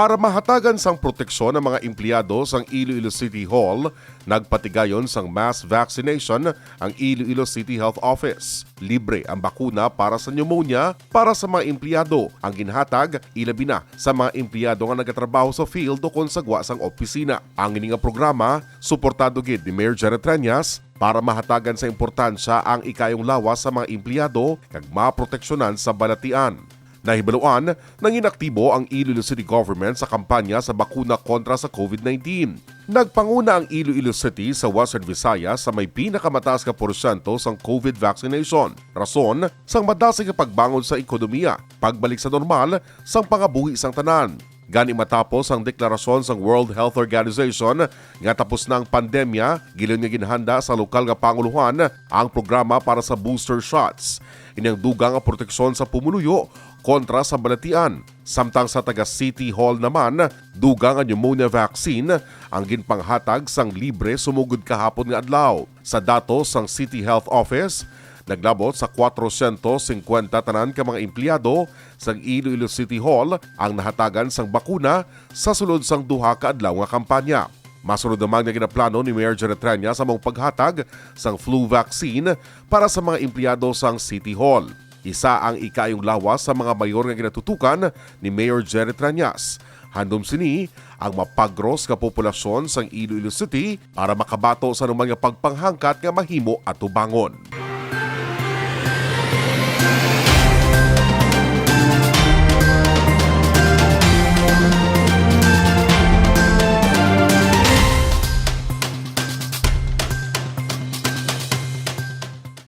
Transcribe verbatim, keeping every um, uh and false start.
Para mahatagan sang proteksyon ang mga empleyado sang Iloilo City Hall, nagpatigayon sang mass vaccination ang Iloilo City Health Office. Libre ang bakuna para sa pneumonia para sa mga empleyado ang ginhatag, ilabi na sa mga empleyado nga nagatrabaho sa field ukon sa gwa sang opisina. Ang ini nga programa suportado gid ni Mayor Jerry Treñas para mahatagan sa importansya ang ikayong lawas sa mga empleyado kag maproteksyonan sa balatian. Nahibaluan, nangin aktibo ang Iloilo City Government sa kampanya sa bakuna kontra sa COVID nineteen. Nagpanguna ang Iloilo City sa Western Visayas sa may pinakamataas nga porsyento sang COVID vaccination, rason sang madasig nga pagbangon sa ekonomiya, pagbalik sa normal sang pangabuhi sang tanan. Gani, matapos ang deklarasyon sang World Health Organization nga tapos na ang pandemya, gilayon nga ginhanda sa lokal nga pangulohan ang programa para sa booster shots. Ini ang dugang nga proteksyon sa pumuluyo kontra sa balatian. Samtang sa taga City Hall naman, dugang nga pneumonia vaccine ang ginpanghatag sang libre sumugod kahapon nga adlaw. Sa datos sang City Health Office, naglabot sa kwatrosyentos singkwenta tanan ka mga empleyado sang Iloilo City Hall ang nahatagan sang bakuna sa sulod sang duha ka adlaw nga kampanya. Masunod naman nga ginaplano ni Mayor Jerry Treñas ang paghatag sang flu vaccine para sa mga empleyado sang City Hall. Isa ang ikaayong lawas sa mga mayor nga ginatutukan ni Mayor Jerry Treñas. Handom sini ang mapagros nga populasyon sang Iloilo City para makabato sa anuman nga pagpanghangkat nga mahimo atubangon.